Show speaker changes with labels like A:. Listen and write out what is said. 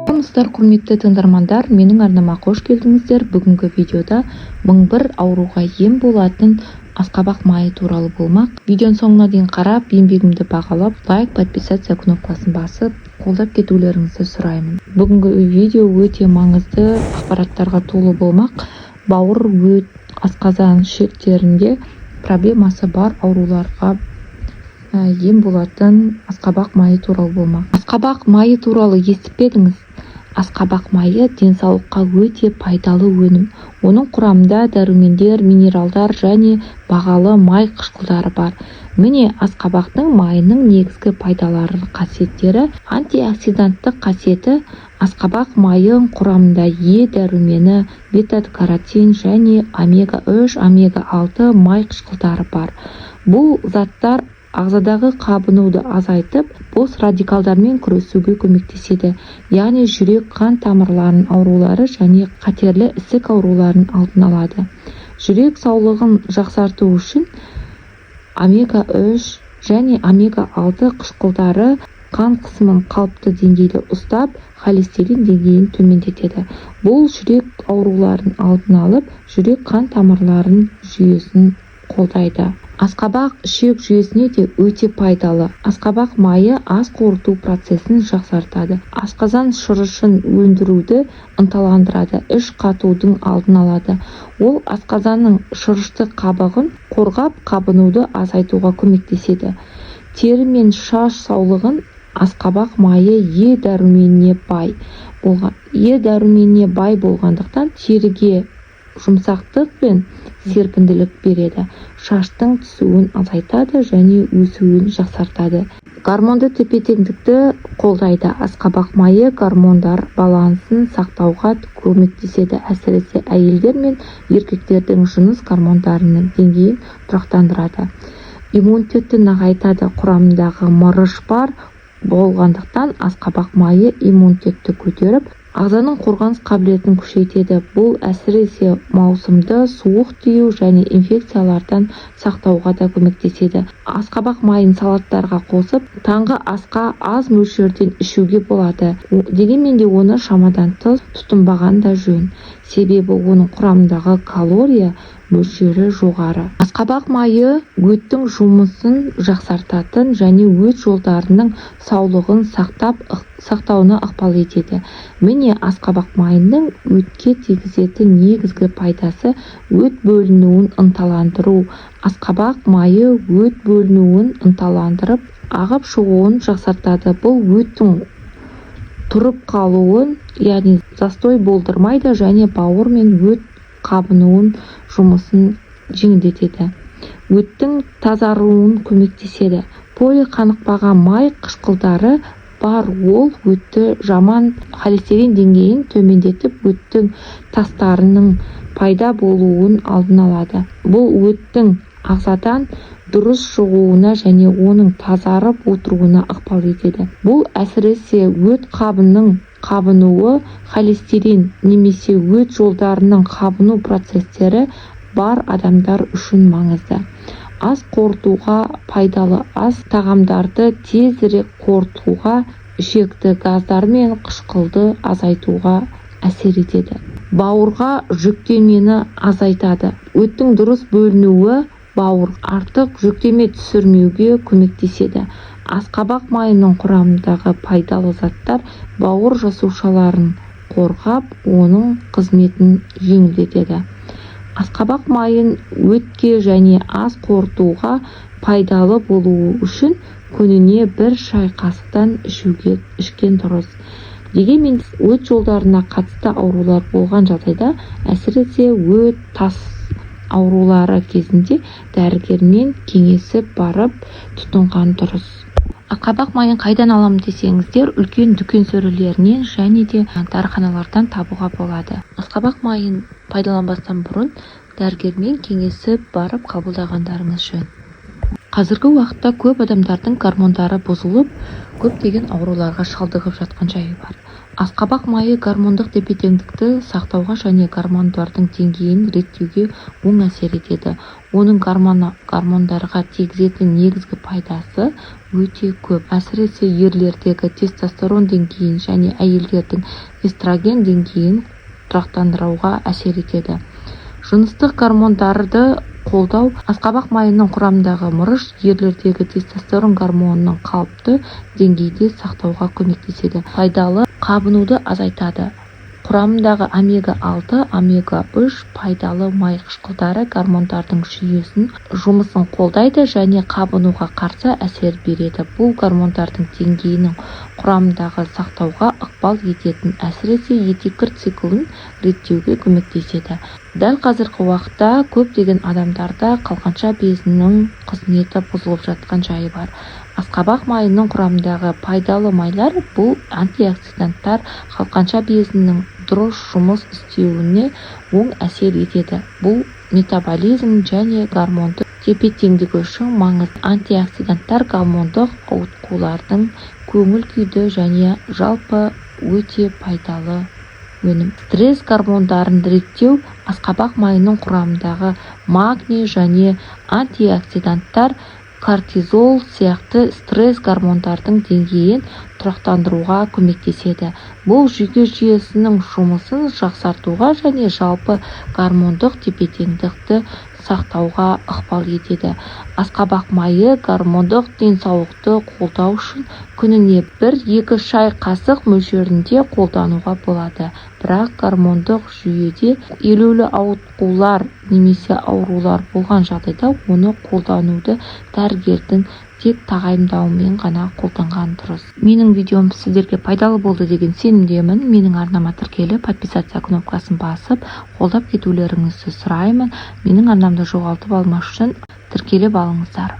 A: Армысыздар, құрметті тыңдармандар! Менің арнама қош келдіңіздер! Бүгінгі видеода 1001 ауруға ем болатын асқабақ майы туралы болмақ. Видеоның соңына дейін қарап, еңбегімді бағалап, лайк, подписаться кнопкасын басып, қолдап кетулеріңізді сұраймын. Бүгінгі видео өте маңызды ақпараттарға толы болмақ. Бауыр, өт, асқазан, ішектерінде проблемасы бар ауруларға ем болатын асқабақ майы туралы болмақ. Асқабақ майы туралы естіп пе едіңіз? Асқабақ майы — денсаулыққа өте пайдалы өнім. Оның құрамында дәрумендер, минералдар және бағалы май қышқылдары бар. Міне, асқабақтың майының негізгі пайдалы қасиеттері: Антиоксиданттық қасиеті. Асқабақ майы құрамында Е дәрумені, бета-каротин және омега-3, омега-6 май қышқылдары бар. Бұл заттар ағзадағы қабынуды азайтып, бос радикалдармен күресуге көмектеседі, яғни жүрек-қан тамырларының аурулары және қатерлі ісік ауруларының алдын алады. Жүрек саулығын жақсарту үшін омега-3 және омега-6 қышқылдары қан қысымын қалыпты деңгейде ұстап, холестерин деңгейін төмендетеді. Бұл жүрек ауруларының алдын алып, жүрек-қан тамырларының жүйесін қолдайды. Асқабақ ішек жүйесіне де өте пайдалы. Асқабақ майы ас қорыту процесін жақсартады, асқазан шырышын өндіруді ынталандырады, іш қатудың алдын алады. Ол асқазанның шырышты қабығын қорғап, қабынуды азайтуға көмектеседі. Тері мен шаш саулығын. Асқабақ майы Е дәруменіне бай болғандықтан, теріге жұмсақтық пен серпімділік береді, шаштың түсуін азайтады және өсуін жақсартады. Гормонды тепе-теңдікті қолдайды. Асқабақ майы гормондар балансын сақтауға көмектеседі, әсіресе әйелдер мен еркектердің жыныс гормондарының деңгейін тұрақтандырады. Иммунитетті нығайтады. Құрамындағы мырыш бар болғандықтан, асқабақ майы иммунитетті көтеріп, ағзаның қорғаныс қабілетін күшейтеді. Бұл әсіресе маусымды суық тию және инфекциялардан сақтауға да көмектеседі. Асқабақ майын салаттарға қосып, таңғы асқа аз мөлшерден ішуге болады. Дегенмен де оны шамадан тыс тұтынбаған да жөн, себебі оның құрамындағы калория мөлшері жоғары. Асқабақ майы өттің жұмысын жақсартатын және өт жолдарының саулығын сақтауына ықпал етеді. Міне, асқабақ майының өтке тигізетін негізгі пайдасы: Өт бөлінуін ынталандыру. Асқабақ майы өт бөлінуін ынталандырып, ағып шығуын жақсартады. Бұл өттің тұрып қалуын, яғни застой болдырмайды және бауыр мен өт қабынуын жұмысын жеңілдетеді, өттің тазаруын көмектеседі. Полиқанықпаған май қышқылдары бар. Ол өтті жаман холестерин деңгейін төмендетіп, өттің тастарының пайда болуын алдын алады. Бұл өттің ағзадан дұрыс шығуына және оның тазарып отыруына ықпал етеді. Бұл әсіресе өт қабының қабынуы, холестерин немесе өт жолдарының қабыну процестері бар адамдар үшін маңызды. Ас қорытуға пайдалы. Ас тағамдарды тезірек қорытуға, ішекті газдар мен қышқылды азайтуға әсер етеді. Бауырға жүктемені азайтады. Өттің дұрыс бөлінуі бауыр артық жүктеме түсірмеуге көмектеседі. Асқабақ майының құрамындағы пайдалы заттар бауыр жасушаларын қорғап, оның қызметін жеңілдетеді. Асқабақ майын өтке және ас қорытуға пайдалы болуы үшін күніне бір шай қасықтан ішуге ішкен дұрыс. Дегенмен өт жолдарына қатысты аурулар болған жағдайда, әсіресе өт тас аурулары кезінде дәрігермен кеңесіп барып тұтынған дұрыс. Асқабақ майын қайдан аламын десеңіздер, үлкен дүкен сөрелерінен және де дәріханалардан табуға болады. Асқабақ майын пайдаланбастан бұрын дәрігермен кеңесіп барып қабылдағандарыңыз жөн. Қазіргі уақытта көп адамдардың гормондары бұзылып, көптеген ауруларға шалдығып жатқан жайы бар. Асқабақ майы гормондық тепе-теңдікті сақтауға және гормондардың деңгейін реттеуге оң әсер етеді. Оның гормондарға тигізетін негізгі пайдасы өте көп. Әсіресе ерлердегі тестостерон деңгейін және әйелдердің эстроген деңгейін тұрақтандыруға әсер етеді. Жыныстық гормондарды қолдау. Асқабақ майының құрамындағы мырыш ерлердегі тестостерон гормонының қалыпты деңгейде сақтауға көмектеседі. Пайдалы қабынуды азайтады. Құрамындағы омега-6, омега-3 пайдалы май қышқылдары гормондардың жүйесін жұмысын қолдайды және қабынуға қарсы әсер береді. Бұл гормондардың деңгейінің құрамындағы сақтауға ықпал ететін, әсіресе етеккір циклін реттеуге көмектеседі. Дәл қазіргі уақытта көптеген адамдарда қалқанша безінің қызметі бұзылып жатқан жайы бар. Асқабақ майының құрамындағы пайдалы майлар, бұл антиоксиданттар қалқанша безінің дұрыс жұмыс істеуіне оң әсер етеді. Бұл метаболизм және гормонды тепе-теңдігі үшін маңызды. Антиоксиданттар гормондық ауытқулардың көңіл күйді және жалпы өте пайдалы өнім. Стресс гормондарын реттеу. Асқабақ майының құрамындағы магний және антиоксиданттар кортизол сияқты стресс гормондардың деңгейін тұрақтандыруға көмектеседі. Бұл жүйке жүйесінің жұмысын жақсартуға және жалпы гормондық тепе-теңдікті сақтауға ықпал етеді. Асқабақ майы гормондық денсаулықты қолдау үшін күніне 1-2 шай қасық мөлшерінде қолдануға болады. Бірақ гормондық жүйеде елеулі ауытқулар немесе аурулар болған жағдайда оны қолдануды дәрігердің тек тағайындауымен ғана қолданған дұрыс. Менің видеом сіздерге пайдалы болды деген сенімдемін. Менің арнама тіркеліп, подписаться кнопкасын басып, қолдап кетулеріңізді сұраймын. Менің арнамды жоғалтып алмас үшін тіркеліп алыңыздар.